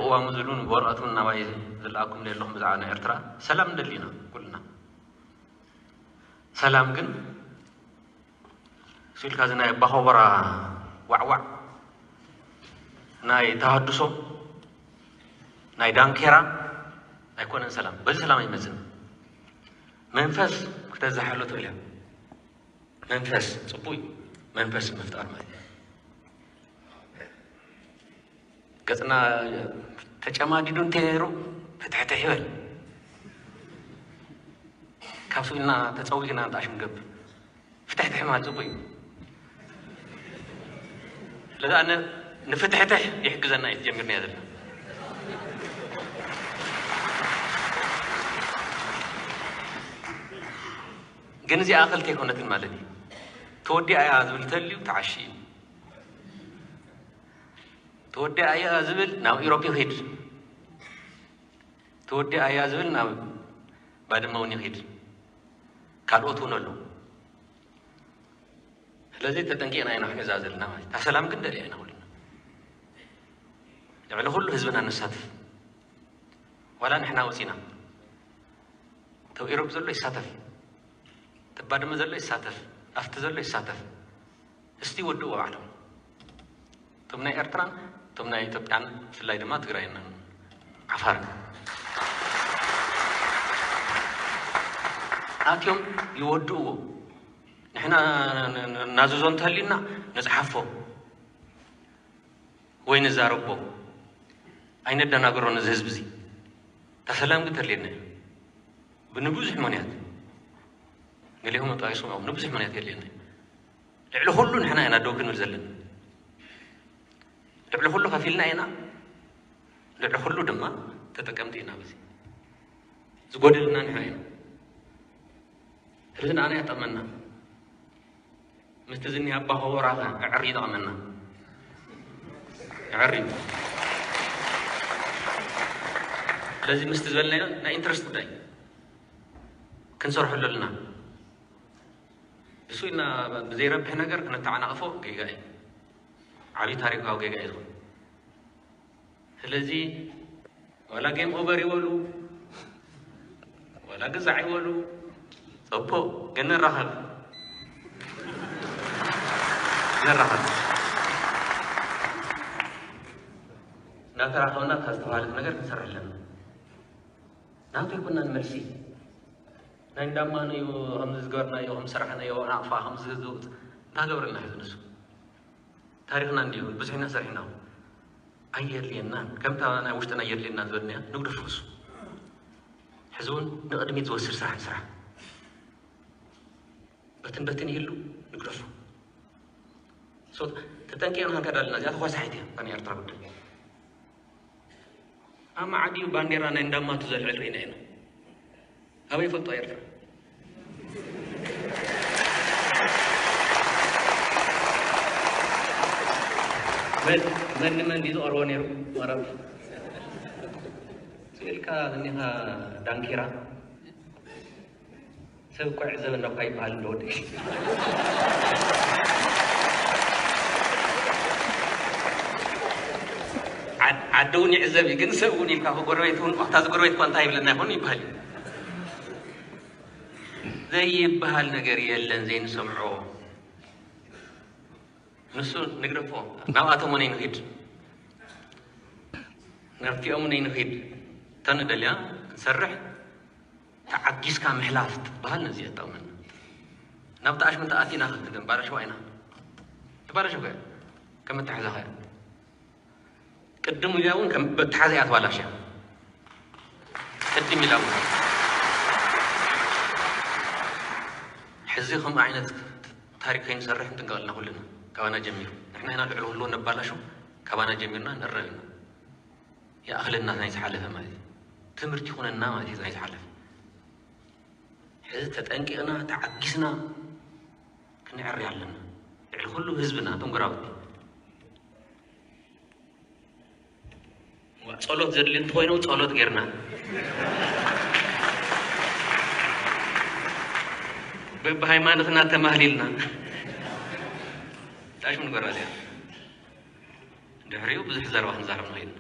ቅዋሙ ዝብሉ ብወረቐት እውን ናባይ ዝለኣኩም ዘለኹም ብዛዕባ ናይ ኤርትራ ሰላም ንደሊ ኢና ኩልና። ሰላም ግን ስኢልካ እዚ ናይ ኣባኾበራ ዋዕዋዕ ናይ ተሃድሶ ናይ ዳንኬራ ኣይኮነን ሰላም። በዚ ሰላም ኣይመጽን። መንፈስ ክተዛሓሎ ትኽእል እያ። መንፈስ ጽቡይ መንፈስ ምፍጣር ማለት እዩ። ገጽና ተጨማዲዱ እንተይሩ ፍትሕትሕ ይበል። ካብ ስኢልና ተጸዊግና እንጣሽ ንገብር ፍትሕትሕ ማለት ጽቡይ እዩ። ስለዚ ኣነ ንፍትሕትሕ ይሕግዘና እዩ ጀሚርና እያ ዘለና። ግን እዚኣ ክልተ ኣይኮነትን ማለት እዩ። ተወዲኣ እያ ዝብል ተልዩ ተዓሺ እዩ። ተወዲኣ እያ ዝብል ናብ ኢሮፕ ይኺድ። ተወዲኣ እያ ዝብል ናብ ባድመ እውን ይኺድ። ካልኦት እውን ኣለዉ። ስለዚ ተጠንቂቕና ኢና ክንሕዛ ዘለና ማለት እዩ። እታ ሰላም ግን ደልያ ኢና ኩልና። ልዕሊ ኩሉ ህዝብና ነሳትፍ። ዋላ ንሕና ወፂና። ተው ኢሮብ ዘሎ ይሳተፍ። ተባድመ ዘሎ ይሳተፍ። ኣብቲ ዘሎ ይሳተፍ። እስቲ ወድእዎ ባዕሎም። እቶም ናይ ኤርትራን እቶም ናይ ኢትዮጵያን ብፍላይ ድማ ትግራይን ዓፋርን ኣትዮም ይወድእዎ። ንሕና ናዝዞ እንተህልዩና ንጽሓፎ ወይ ንዛረቦ። ኣይነደናግሮ ነዚ ህዝቢ እዚ። እታ ሰላም ግን ተድልየና እያ። ብንብዙሕ ምኽንያት። ገሊኹም ኣጣቂስኩም ንብዙሕ ምኽንያት የድልየና እዩ። ልዕሊ ኩሉ ንሕና ኢና ደው ክንብል ዘለና። ልዕሊ ኩሉ ከፊልና ኢና። ልዕሊ ኩሉ ድማ ተጠቀምቲ ኢና። በዚ ዝጎደልና ንሕና ኢና። ስለዚ ንኣና የጠመና። ምስቲ ዝኒ ኣባ ኸቦራኸ እዕሪ ይጠቕመና። እዕሪ። ስለዚ ምስቲ ዝበልናዮ ናይ ኢንትረስት ጉዳይ ክንሰርሐሉ ኣለና። ብሱ ኢልና ብዘይረብሕ ነገር ክነተዓናቕፎ ጌጋ እዩ። ዓብዪ ታሪካዊ ጌጋ እዩ ዝኾን። ስለዚ ዋላ ጌም ኦቨር ይበሉ፣ ዋላ ግዛዕ ይበሉ፣ ጽቡቕ ግን ንራኸብ። ንራኸብ። እናተራኸብና ካብ ዝተባህለት ነገር ክንሰርሕ ኣለና። ናቱ ይኩናን መልሲ። ናይ እንዳማኑ እዩ፣ ከምዚ ዝገበርናዮ፣ ከም ዝሰራሕናዮ፣ ናቕፋ ከምዚ ዝውጥ። እንታይ ገበረልና ሕዚ ንሱ? ታሪኽና እንዲዩ፣ ብዙሕ ኢና ሰሪሕና። ኣየድልየናን። ከምታ ናይ ውሽጥና ኣየድልየናን ዝበልናዮ፣ ንግደፎ እሱ። ሕዚ እውን ንቕድሚት ዝወስድ ስራሕ ንስራሕ። በትን በትን ይህሉ፣ ንግደፎ። So፣ ተጠንቂቕና ክንከድ ኣለና። እዚኣ ተኳሳሒት እያ፣ እታ ናይ ኤርትራ ጉዳይ። ኣብ መዓዲኡ ባንዴራ ናይ እንዳማቱ ዘልዕል ርኢና ኢና። ኣበይ ይፈልጦ ኤርትራ? መን፣ መን ንመን ድዩ ዝቐርቦ ነይሩ? መረብ። ስኢልካ እኒኻ ዳንኪራ። ሰብ እኮ ይዕዘበና እኳ ይበሃል እንዶ ወደይ። ዓድ-፣ ዓዲ እውን ይዕዘብ እዩ፣ ግን ሰብ እውን ኢልካ እኮ ጎረቤት እውን፣ ዋሕታ እዚ ጎረቤት እኳ እንታይ ይብለና ይኾን ይበሃል እዩ። ዘይበሃል ነገር የለን ዘይንሰምዖ። ንሱ ንግደፎ፣ ናብኣቶም እውን ንኺድ። ናብቲኦም እውን ንኺድ። እታ ንደልያ ክንሰርሕ ተዓጊስካ ምሕላፍ ትበሃል ነዚ የጠቕመና። ናብቲ ኣሽሙንተ ኣቲና ክንባላሸዋ ኢና። ትባላሸው ከ? ከም መተሓዛ ከ? ቅድም ኢላ እውን ከም መተሓዛ እያ ትባላሸ። ቅድም ኢላ እውን። ሕዚ ከምኡ ዓይነት ታሪክ ከይንሰርሕ ንጥንቀቕ ኣለና ኩልና። ካባና ጀሚሩ። ንሕና ኢና ልዕሊ ኩሉ ነባላሹ፣ ካባና ጀሚርና ንእረም ኢና። ይኣኽለና ናይ ዝሓለፈ ማለት እዩ። ትምህርቲ ይኹነና ማለት እዩ ናይ ዝሓለፈ። ሕዚ ተጠንቂቕና፣ ተዓጊስና ክንዕሪ ኣለና። ልዕሊ ኩሉ ህዝብና፣ እቶም ጎረባብቲ። ዋ፣ ጸሎት ዘድሊ እንተኾይኑ ጸሎት ጌርና። በብሃይማኖትና ተማህሊልና። ጣሽም ንገራ እዚኣ። ድሕሪኡ ብዙሕ ዘረባ ክንዛረብ ንኽእል ኢና።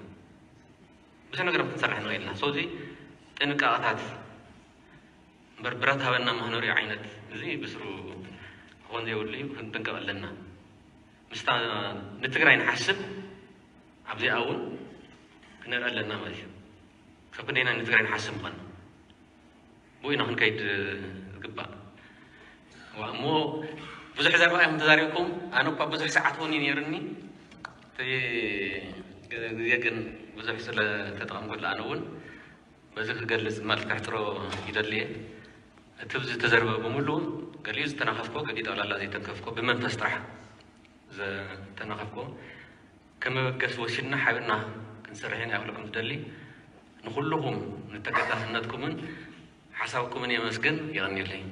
ብዙሕ ነገራት ክንሰርሕ ንኽእል ኢና። ስለዚ ጥንቃቐታት እምበር ብረት ሃበና ማህነሪኡ ዓይነት እዚ ብስሩ ክኾን ዘይብሉ እዩ። ክንጥንቀቕ ኣለና። ምስታ ንትግራይ ንሓስብ ኣብዚኣ እውን ክንርኢ ኣለና ማለት እዩ። ክሳብ ክንደይና ንትግራይ ንሓስብ ምዃንና ብኡ ኢና ክንከይድ ዝግባእ። እዋ እሞ ብዙሕ ዘረባ ኢኹም ተዛሪብኩም። ኣነ እኳ ብዙሕ ሰዓት እውን እዩ ነይሩኒ። እቲ ግዜ ግን ብዙሕ ስለ ተጠቐምኩሉ ኣነ እውን በዚ ክገልጽ ማለት ከሕጽሮ ይደሊ እየ። እቲ ዝተዘርበ ብምሉ ገሊኡ ዝተናኸፍኮ ገሊኡ ጠቕላላ ዘይተንከፍኮ ብመንፈስ ጥራሕ ዝተናኸፍኮ ከም መበገሲ ወሲድና ሓቢርና ክንሰርሕ ኢና ክብለኩም ዝደሊ። ንኹልኹም ንተገዳስነትኩምን ሓሳብኩምን የመስግን። የቐንየለይ።